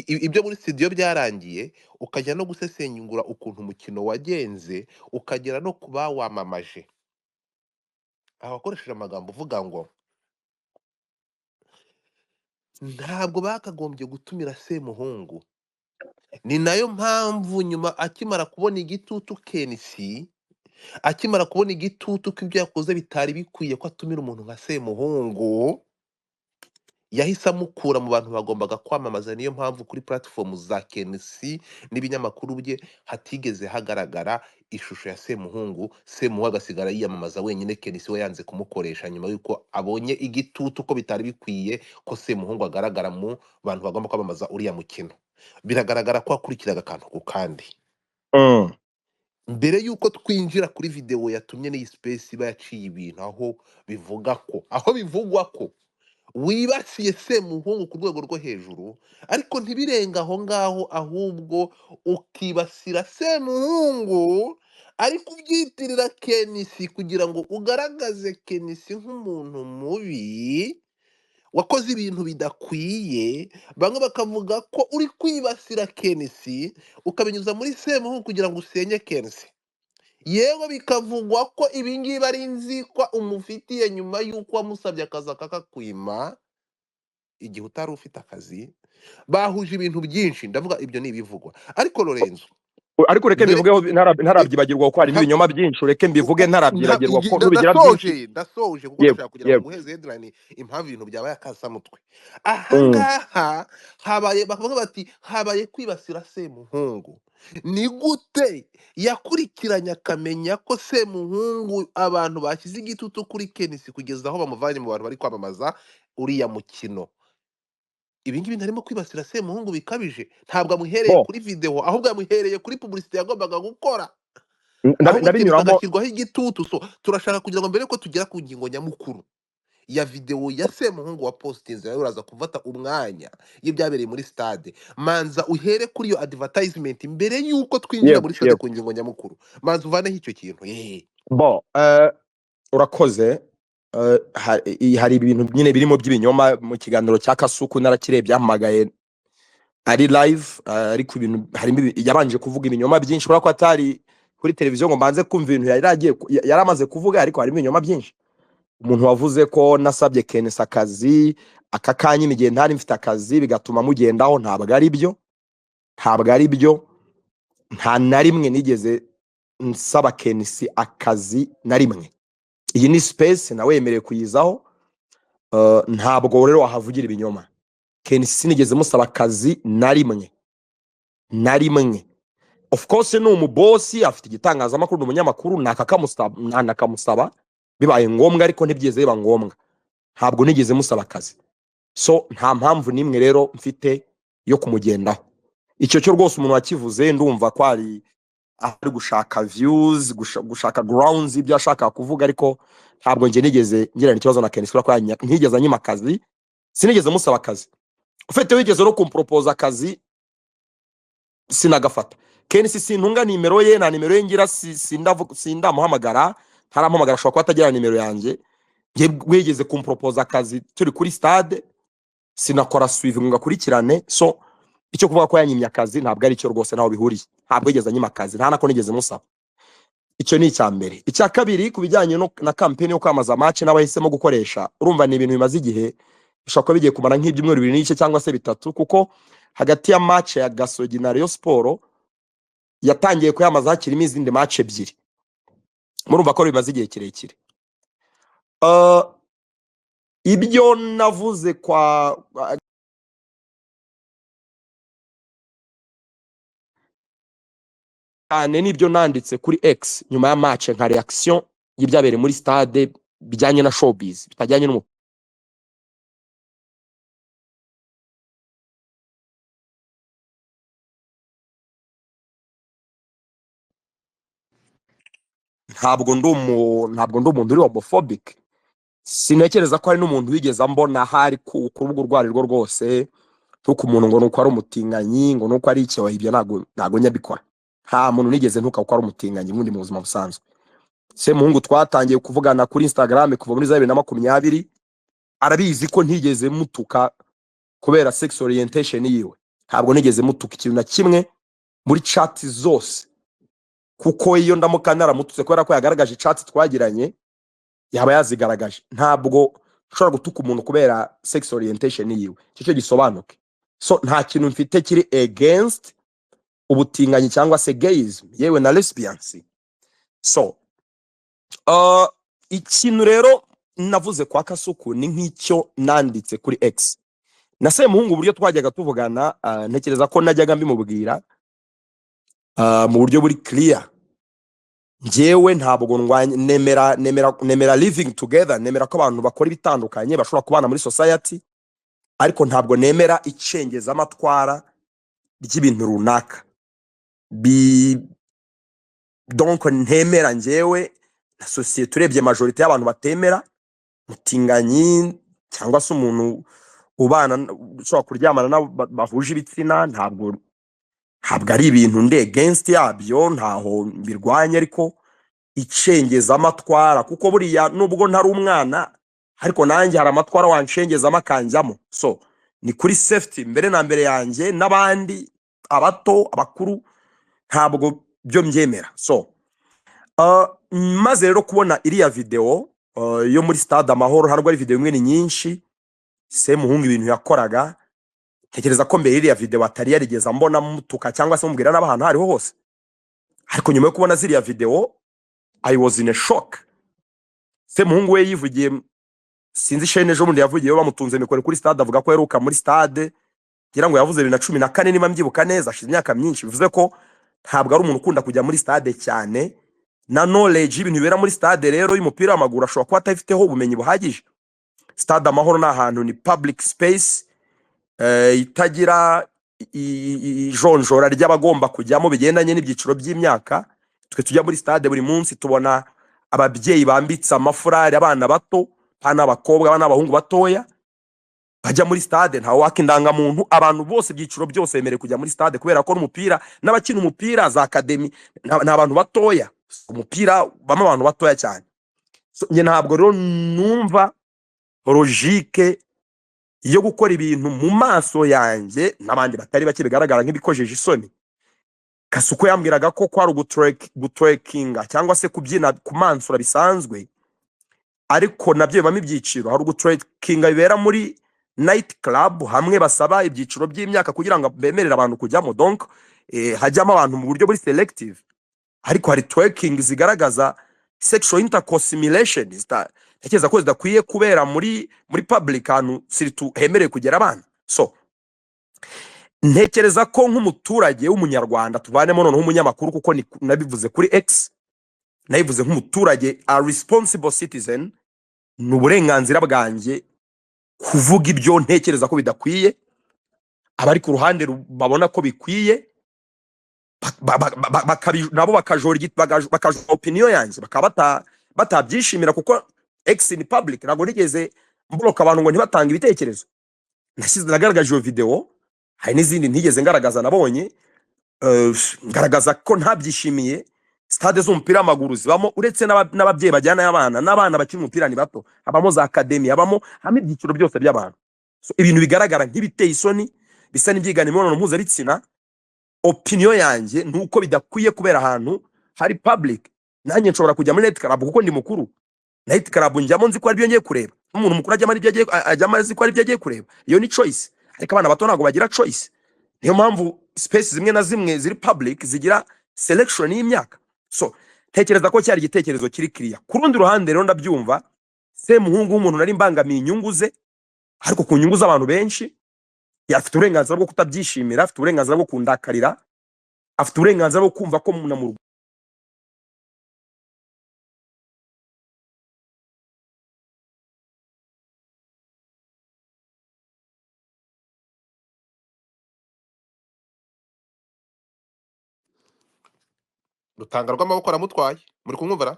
ibyo muri studio byarangiye, ukajya no gusesengura ukuntu umukino wagenze, ukagera no ku bawamamaje. Aho wakoresheje amagambo uvuga ngo ntabwo bakagombye gutumira Semuhungu. Ni nayo mpamvu nyuma akimara kubona igitutu Kenisi, akimara kubona igitutu ko ibyo yakoze bitari bikwiye ko atumira umuntu nka Semuhungu, yahise amukura mu bantu bagombaga kwamamaza. Niyo mpamvu kuri platform za Kenisi n'ibinyamakuru bye hatigeze hagaragara ishusho ya Semuhungu. Semuhungu agasigara yiyamamaza wenyine. Kenisi we yanze kumukoresha nyuma y'uko abonye igitutu ko bitari bikwiye ko Semuhungu agaragara mu bantu bagomba kwamamaza uriya mukino. Biragaragara ko akurikiraga akantu ku kandi. Mbere y'uko twinjira kuri video yatumye n'iyi space iba yaciye ibintu, aho bivuga ko, aho bivugwa ko wibasiye Semuhungu ku rwego rwo hejuru, ariko ntibirenga aho ngaho, ahubwo ukibasira Semuhungu ariko ubyitirira Kenisi kugira ngo ugaragaze Kenisi nk'umuntu mubi wakoze ibintu bidakwiye. Bamwe bakavuga ko uri kwibasira Kenisi ukabinyuza muri Semuhungu kugira ngo usenye Kenisi. Yewe bikavugwa ko ibingibi ari inzikwa umufitiye nyuma y'uko wamusabye akazi akakakwima igihe utari ufite akazi. Bahuje ibintu byinshi, ndavuga ibyo ni ibivugwa. Ariko Lorenzo, Ariko ureke mbere mbivugeho ntarabyibagirwa kuko harimo ibinyoma byinshi. Ureke mbivuge ntarabyibagirwa kuko nubigira byinshi. Ndasoje kuko Yego, ndashaka kugira ngo yego. nguheze headline impamvu ibintu byabaye akasamutwe. Ahangaha habaye, bakavuga bati habaye kwibasira Semuhungu. Ni gute yakurikiranye akamenya ko Semuhungu abantu bashyize igitutu kuri Kenisi kugeza aho bamuvanye mu bantu bari kwamamaza uriya mukino? Ibi ngibi ntarimo kwibasira Semuhungu bikabije. Ntabwo amuhereye Bo, kuri video, ahubwo yamuhereye kuri publicité yagombaga gukora, ahubwo Kenisi ndabinyuramo. agashyirwaho igitutu. So turashaka kugira ngo mbere ko tugera ku ngingo nyamukuru ya video ya Semuhungu wa postinze, nawe uraza kufata umwanya y'ibyabereye muri stade. Manza uhere kuri iyo advertisement mbere y'uko twinjira Yego, muri stade yego. ku ngingo nyamukuru. Manza uvaneho icyo kintu. Bo, urakoze. Hari ibintu nyine birimo by'ibinyoma mu kiganiro cya Kasuku narakirebye, yahamagaye ari live, ariko ibintu harimo yabanje kuvuga ibinyoma byinshi kubera ko atari kuri televiziyo ngo mbanze kumva ibintu yari agiye yari amaze kuvuga, ariko harimo ibinyoma byinshi. Umuntu wavuze ko nasabye Kenisi akazi aka kanya igihe ntari mfite akazi bigatuma mugendaho, ntabwo ari byo, ntabwo ari byo. Nta na rimwe nigeze nsaba Kenisi akazi na rimwe. Iyi ni space nawe yemerewe kuyizaho. Ntabwo rero wahavugira ibinyoma. Kenisi sinigeze musaba akazi na rimwe, na rimwe. Of course ni umubosi, afite igitangazamakuru, ni umunyamakuru, nakamusaba bibaye ngombwa, ariko ntibyigeze biba ngombwa. Ntabwo nigeze musaba akazi, so nta mpamvu n'imwe rero mfite yo kumugendaho. Icyo cyo rwose umuntu wakivuze ndumva ko ari gushaka views, gushaka grounds ibyo ashaka kuvuga, ariko ntabwo njye nigeze ngirana ikibazo na Kenisi kubera ko ntigeze anyima akazi, sinigeze musaba akazi. Ufite wigeze no kumpropose akazi sinagafata. Kenisi sintunga nimero ye, nta nimero ye ngira, sindamuhamagara, ntarampamagara, ashobora kuba atagira nimero yanjye. Njye wigeze kumpropose akazi turi kuri stade, sinakora suivi ngo ngakurikirane. So icyo kuvuga ko yanyimye akazi ntabwo ari cyo rwose, ntaho bihuriye. Ntabwo yigeze anyima akazi, nta nako nigeze musaba. Icyo ni icya mbere. Icya kabiri, ku bijyanye na campaign yo kwamamaza match n'abahisemo gukoresha, urumva ni ibintu bimaze igihe, bishobora kuba bigiye kumara nk'ibyumweru 2 n'igice cyangwa se 3, kuko hagati ya match ya Gasogi na Rayon Sport yatangiye kuyamaza hakirimo izindi match 2. Murumva ko bimaze igihe kirekire. Ibyo navuze kwa cyane nibyo nanditse kuri X nyuma ya match nka reaction y'ibyabereye muri stade bijyanye na showbiz, bitajyanye n'umupira. Ntabwo ndi umuntu uri homophobic. Sintekereza ko hari n'umuntu wigeze ambona hari ku rubuga urwo arirwo rwose Ntuka umuntu ngo nuko ari umutinganyi, ngo nuko ari icyo, ibyo ntago nyabikora. Nta muntu nigeze ntuka ko ari umutinganyi ubundi mu buzima busanzwe. Semuhungu twatangiye kuvugana kuri Instagram kuva muri za 2020, arabizi ko ntigeze mutuka kubera sex orientation yiwe. Ntabwo nigeze mutuka ikintu na kimwe muri chat zose, kuko iyo ndamuka naramututse kubera ko yagaragaje chat twagiranye, yaba yazigaragaje. Ntabwo ushobora gutuka umuntu kubera sex orientation yiwe, icyo cyo gisobanuke. So nta kintu mfite kiri against ubutinganyi cyangwa se gayism, yewe na lesbiancy. So ikintu rero navuze kwa Kasuku ni nk'icyo nanditse kuri X na Semuhungu, uburyo twajyaga tuvugana, ntekereza ko najyaga mbimubwira mu buryo buri clear. Njyewe ntabwo ndwanya, nemera living together, nemera ko abantu bakora ibitandukanye bashobora kubana muri society, ariko ntabwo nemera icengezamatwara ry'ibintu runaka donc ntemera njyewe na sosiyete. Urebye majorité y'abantu batemera mutinganyi cyangwa se umuntu ubana ushobora kuryamana nabo bahuje ibitsina, ntabwo ari ibintu ndi against yabyo, ntaho mbirwanya, ariko icengezamatwara, kuko buriya nubwo ntari umwana, ariko nanjye hari amatwara wanshengezamo akanjyamo. So ni kuri safety mbere na mbere yanjye n'abandi, abato, abakuru, ntabwo byo mbyemera. So maze rero kubona iriya video yo muri Stade Amahoro, ntabwo ari video imwe, ni nyinshi, Semuhungu ibintu yakoraga, tekereza ko mbere iriya video atari yarigeze ambona mutuka cyangwa se mubwira n'abantu aho ariho hose. Ariko nyuma yo kubona ziriya video, I was in a shock. Semuhungu we yivugiye, sinzi shene ejo bundi yavugiyeho bamutunze mikoro kuri stade, avuga ko aheruka muri stade, ngira ngo yavuze 2014 niba mbyibuka neza, ashize imyaka myinshi. Bivuze ko ntabwo ari umuntu ukunda kujya muri stade cyane, na knowledge y'ibintu bibera muri stade rero y'umupira w'amaguru ashobora kuba atafiteho ubumenyi buhagije. Stade Amahoro ni ahantu, ni public space, itagira ijonjora ry'abagomba kujyamo bigendanye n'ibyiciro by'imyaka. Twe tujya muri stade buri munsi, tubona ababyeyi bambitse amafurari abana bato, abana b'abakobwa, abana b'abahungu batoya bajya muri stade, ntawe waka indangamuntu. Abantu bose, ibyiciro byose bemerewe kujya muri stade, kubera ko n'umupira n'abakina umupira za academy ni abantu batoya, umupira bamo abantu batoya cyane. So, njye ntabwo rero numva logique yo gukora ibintu mu maso yanjye n'abandi batari bake bigaragara nk'ibikojeje isoni. Kasuku yambwiraga ko kwari gutwerkinga cyangwa se kubyina kumansura bisanzwe, ariko nabyo bibamo ibyiciro. Hari ugutwerkinga bibera muri night club, hamwe basaba ibyiciro by'imyaka kugira ngo bemerere abantu kujyamo, donc hajyamo abantu mu buryo buri selective. Ariko hari twerking zigaragaza sexual intercourse simulation, ntekereza ko zidakwiye kubera muri public, ahantu surtout hemerewe kugera abana. So ntekereza ko nk'umuturage w'umunyarwanda, tuvanemo noneho umunyamakuru, kuko nabivuze kuri X, nabivuze nk'umuturage, a responsible citizen, ni uburenganzira bwanjye kuvuga ibyo ntekereza ko bidakwiye. Abari ku ruhande babona ko bikwiye, nabo bakajora bakajora opinion yanjye, bakaba batabyishimira, kuko X ni public. Ntabwo nigeze mbloka abantu ngo ntibatange ibitekerezo. Nashyize, nagaragaje iyo video, hari n'izindi ntigeze ngaragaza nabonye, ngaragaza ko ntabyishimiye. Stade z'umupira w'amaguru zibamo, uretse n'ababyeyi bajyana abana, n'abana bakina umupira ni bato, habamo za academy, habamo ibyiciro byose by'abantu. So, ibintu bigaragara nk'ibiteye isoni, bisa n'ibyigana imibonano mpuzabitsina, opinion yanjye ni uko bidakwiye kubera ahantu hari public. Nanjye nshobora kujya muri night club kuko ndi mukuru. Night club njyamo nzi ko aribyo ngiye kureba, n'umuntu mukuru ajyamo aribyo agiye, ajyamo azi ko aribyo agiye kureba. Iyo ni choice, ariko abana bato ntabwo bagira choice. Niyo mpamvu space zimwe na zimwe ziri public zigira selection y'imyaka. So ntekereza ko cyari igitekerezo kiri clear. Ku rundi ruhande rero ndabyumva, Semuhungu w'umuntu nari mbangamiye inyungu ze, ariko ku nyungu z'abantu benshi, afite uburenganzira bwo kutabyishimira, afite uburenganzira bwo kundakarira, afite uburenganzira bwo kumva ko na mu Rutanga rw'amaboko aramutwaye, muri kumwumva ra?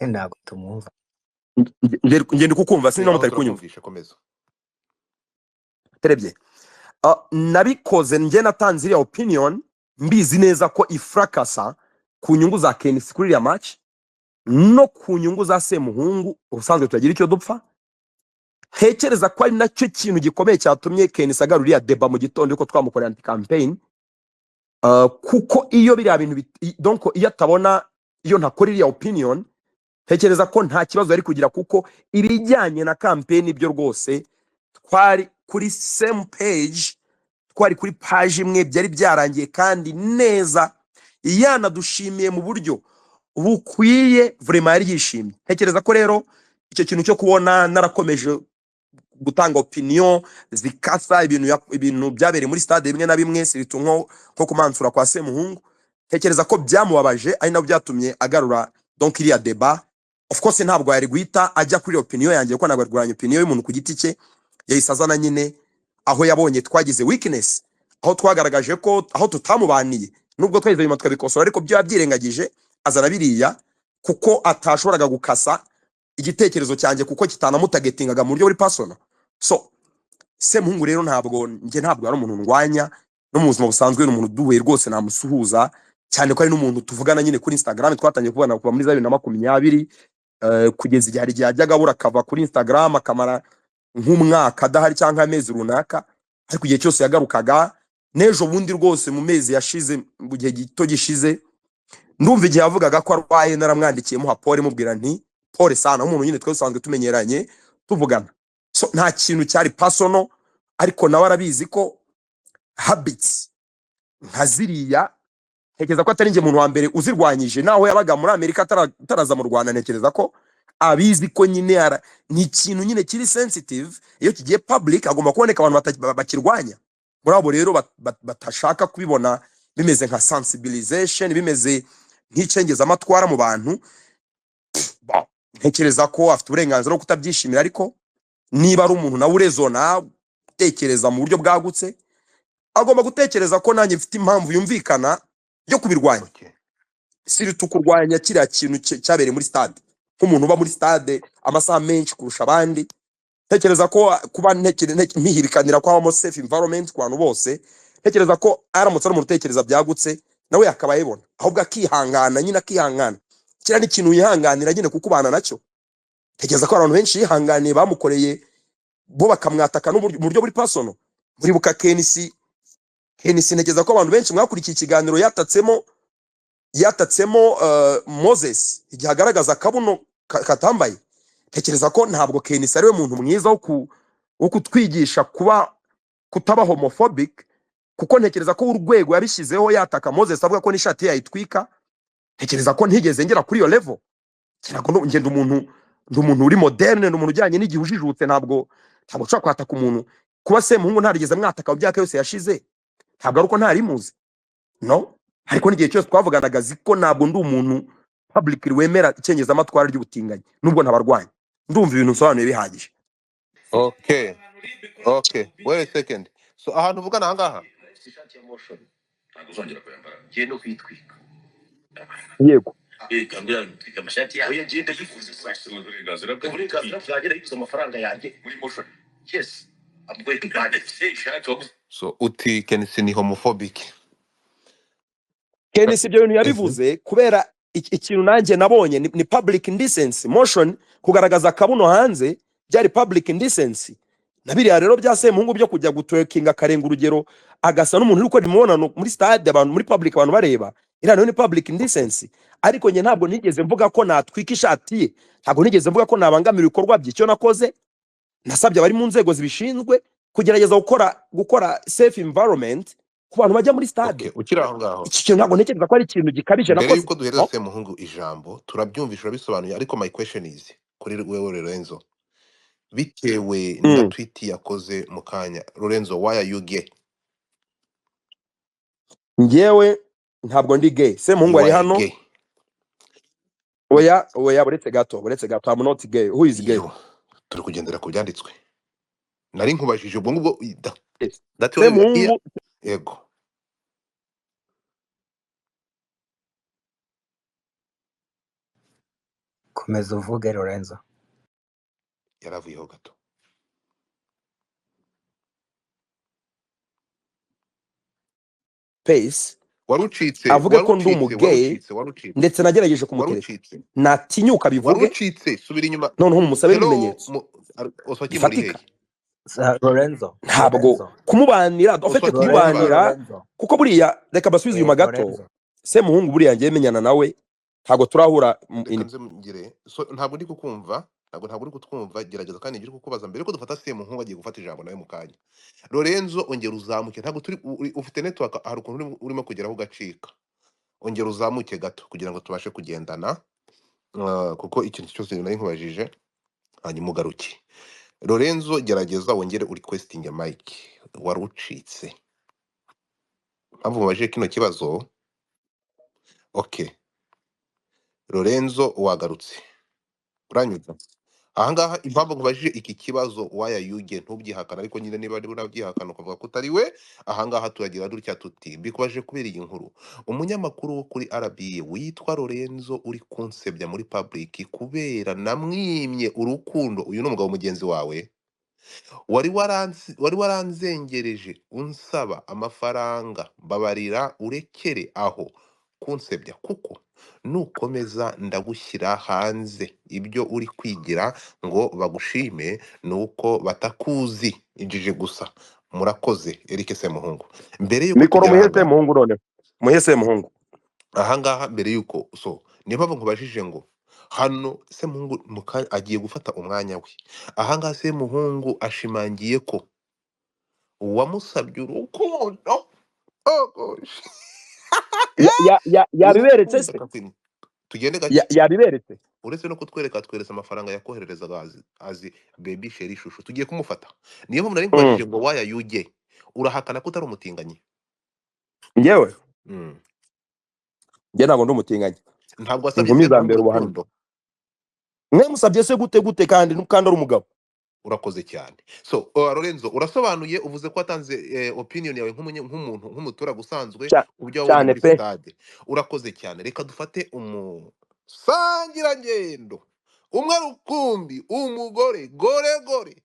Ntabwo tumwumva. Ngende kukumva, sinzi Aho mutari kunyumva. Turakumvisha, komeza. Terebye. Nabikoze njye natanze iriya opinion mbizi neza ko ifrakasa ku nyungu za KNC kuri iriya match no ku nyungu za Semuhungu. Ubusanzwe turagira icyo dupfa. Ntekereza ko ari nacyo kintu gikomeye cyatumye KNC agarura iriya débat mu gitondo yuko twamukorera anti campaign. Kuko iyo biriya bintu donc iyo atabona, iyo ntakora iriya opinion, ntekereza ko nta kibazo yari kugira, kuko ibijyanye na campaign byo rwose twari kuri same page, twari kuri page imwe, byari byarangiye kandi neza, yanadushimiye mu buryo bukwiye, vraiment yari yishimye. Ntekereza ko rero icyo kintu cyo kubona narakomeje gutanga opinion zikasa ibintu ibintu byabereye muri stade bimwe na bimwe, surtout nko kumansura kwa Semuhungu, ntekereza ko byamubabaje, ari nabyo byatumye agarura donc iriya débat. Of course ntabwo yari guhita ajya kuri opinion yanjye, kuko ntabwo arwanya opinion y'umuntu ku giti cye. Yahise azana nyine aho yabonye twagize weakness, aho twagaragaje ko aho tutamubaniye, nubwo twahise nyuma tukabikosora, ariko byo yabyirengagije azana biriya kuko atashoboraga gukasa igitekerezo cyanjye kuko kitanamutargetingaga mu buryo buri personal. So Semuhungu rero ntabwo njye, ntabwo ari umuntu ndwanya no mu buzima busanzwe. Ni umuntu duhuye rwose namusuhuza, cyane ko ari n'umuntu tuvugana nyine kuri Instagram. Twatangiye kuvugana kuva muri za 2020, kugeza igihe hari igihe yajyaga abura akava kuri Instagram akamara nk'umwaka adahari cyangwa amezi runaka, ariko igihe cyose yagarukaga. N'ejo bundi rwose mu mezi yashize, mu gihe gito gishize, ndumva igihe yavugaga ko arwaye naramwandikiye muha pole, mubwira nti pole sana, nk'umuntu nyine twese dusanzwe tumenyeranye tuvugana. So nta kintu cyari personal, ariko nawe arabizi ko habits nka ziriya ntekereza ko atari njye muntu wa mbere uzirwanyije. Naho yabaga muri Amerika ataraza mu Rwanda, ntekereza ko abizi ko nyine ni ikintu nyine kiri sensitive. Iyo kigiye public hagomba kuboneka abantu bakirwanya. Muri abo rero batashaka kubibona bimeze nka sensibilization, bimeze nk'icengezamatwara mu bantu. Bon, ntekereza ko afite uburenganzira bwo kutabyishimira, ariko niba ari umuntu nawe uraisonna, utekereza mu buryo bwagutse, agomba gutekereza ko nanjye mfite impamvu yumvikana yo kubirwanya, surtout kurwanya kiriya kintu cyabereye muri stade. Nk'umuntu uba muri stade amasaha menshi kurusha abandi, ntekereza ko kuba mpihirikanira ko habamo safe environment ku bantu bose, ntekereza ko aramutse ari umuntu utekereza byagutse nawe yakaba ayibona, ahubwo akihangana nyine, akihangana. Kiriya ni ikintu yihanganira nyine kuko ubana nacyo. Ntekereza ko abantu benshi yihanganiye bamukoreye bo bakamwataka mu buryo buri personal. Muribuka KNC, KNC, ntekereza ko abantu benshi mwakurikiye ikiganiro yatatsemo Moses igihe agaragaza akabuno katambaye. Ntekereza ko ntabwo KNC ari we muntu mwiza wo kutwigisha kuba kutaba homophobic, kuko ntekereza ko urwego yabishyizeho yataka Moses avuga ko n'ishati ye yayitwika, ntekereza ko ntigeze ngera kuri iyo level. Ntabwo njye ndi umuntu uri moderne, ndi umuntu ujyanye n'igihe, ujijutse. Ntabwo nshobora kwataka umuntu. Kuba Semuhungu ntarigeze mwataka mu myaka yose yashize, ntabwo ari uko ntarimuzi, no, ariko n'igihe cyose twavuganaga azi ko ntabwo ndi umuntu publicly wemera icengezamatwara ry'ubutinganyi, nubwo ntabarwanya. Ndumva ibintu nsobanuye bihagije. Okay, wait a second. So ahantu uvugana ahangaha? Ishati ya Moshions ntabwo uzongera kuyambara, ngiye no kuyitwika. Yego. Twika amashati yawe. Oya, ngenda yifuza uburenganzira bwanjye, ndayiguze amafaranga yanjye muri Moshions. Yes, I'm going to buy it. Ishati waguze. So uti KNC ni homophobic? KNC ibyo bintu yabivuze kubera ikintu nanjye nabonye ni public indecency. Motion kugaragaza akabuno hanze byari public indecency, na biriya rero bya Semuhungu byo kujya gutwerkinga akarenga urugero, agasa n'umuntu uri gukora imibonano muri stade, abantu muri public, abantu bareba, iriya nayo ni public indecency. Ariko njye ntabwo nigeze mvuga ko natwika ishati ye, ntabwo nigeze mvuga ko nabangamira ibikorwa bye. Icyo nakoze, nasabye abari mu nzego zibishinzwe kugerageza gukora safe environment ku bantu bajya muri stade. Okay, ukiri aho ngaho, Iki kintu ntabwo ntekereza ko ari ikintu gikabije mbere nakoze. yuko duhereza No? Semuhungu ijambo, turabyumvisha, urabisobanuye, ariko my question is kuri wewe Lorenzo, bitewe na tweet yakoze mu kanya. Lorenzo, why are you gay? Njyewe ntabwo ndi gay. Semuhungu You ari are hano. gay. Oya, oya, buretse gato, buretse gato. I'm not gay. Who is gay? Yo, turi kugendera ku byanditswe. Nari nkubajije ubwo ngubwo Yes. that why we are here. Semuhungu. Yego. Komeza uvuge, Lorenzo. Yaravuyeho gato. space Warucitse, avuge ko ndi warucitse, umugay, warucitse, warucitse, ndetse nagerageje kumutereta, warucitse, natinyuka bivuge, warucitse, subira inyuma. Noneho mumusabe Hello, ibimenyetso Oswaki muri bifatika. hehe? Lorenzo, Ntabwo Lorenzo, kumubanira ofete Oswaki muri Lorenzo, kumubanira, Lorenzo, kuko buriya reka basubize inyuma gato. Lorenzo. Semuhungu buriya ngiye menyana nawe, ntabwo turahura Reka nze ngire so, ntabwo ndi kukumva, ntabwo uri kutwumva. Gerageza kandi ngire kukubaza mbere ko dufata Semuhungu agiye gufata ijambo nawe mu kanya. Lorenzo, ongera uzamuke, ntabwo turi ufite network, hari ukuntu urimo kugeraho ugacika. Ongera uzamuke gato kugira ngo tubashe kugendana, kuko ikintu cyose nari nkubajije, hanyuma ugaruke. Lorenzo, gerageza wongere uri questinge mic, wari ucitse. Mpamvu mubajije kino kibazo. Okay, Lorenzo wagarutse, uranyumva? Ahangaha impamvu nkubajije iki kibazo, waya yuge ntubyihakana, ariko nyine niba ari urabyihakana ukavuga ko utari we, ahangaha turagira dutya tuti mbikubajije kubera iyi nkuru. Umunyamakuru wo kuri RBA witwa Lorenzo uri kunsebya muri public kubera namwimye urukundo, uyu ni umugabo mugenzi wawe wari waranzengereje unsaba amafaranga, mbabarira urekere aho kunsebya, kuko nukomeza ndagushyira hanze. Ibyo uri kwigira ngo bagushime nuko batakuzi, injiji gusa. Murakoze. Eric Semuhungu, mbere yuko Mikoro tugera muhe ahangaha, Semuhungu, noneho muhe Semuhungu. Ahangaha mbere yuko so, niyo mpamvu nkubajije ngo hano Semuhungu agiye gufata umwanya we. Ahangaha Semuhungu ashimangiye ko uwamusabye urukundo, oh gosh, Yabiberetse se? urukundo kakwimye. Tugende gake. Yabiberetse. Uretse no kutwereka, tweretse amafaranga yakohererezaga azi baby chéri chouchou. Tugiye kumufata. Niyo mpamvu nari nkubajije ngo waya yuge urahakana ko utari umutinganyi? Njyewe njye ntabwo ndi umutinganyi. Ntabwo wasabye Inkumi za Semuhungu mbere ubuhamya. urukundo? Mwe musabye se gute gute kandi ari umugabo? Urakoze cyane. So Lorenzo, urasobanuye, uvuze ko watanze opinion yawe nk'umuntu, nk'umuturage usanzwe, ku byo wabonye Cyane muri pe. stade. Urakoze cyane. Reka dufate umusangirangendo umwe rukumbi, umugore gore gore.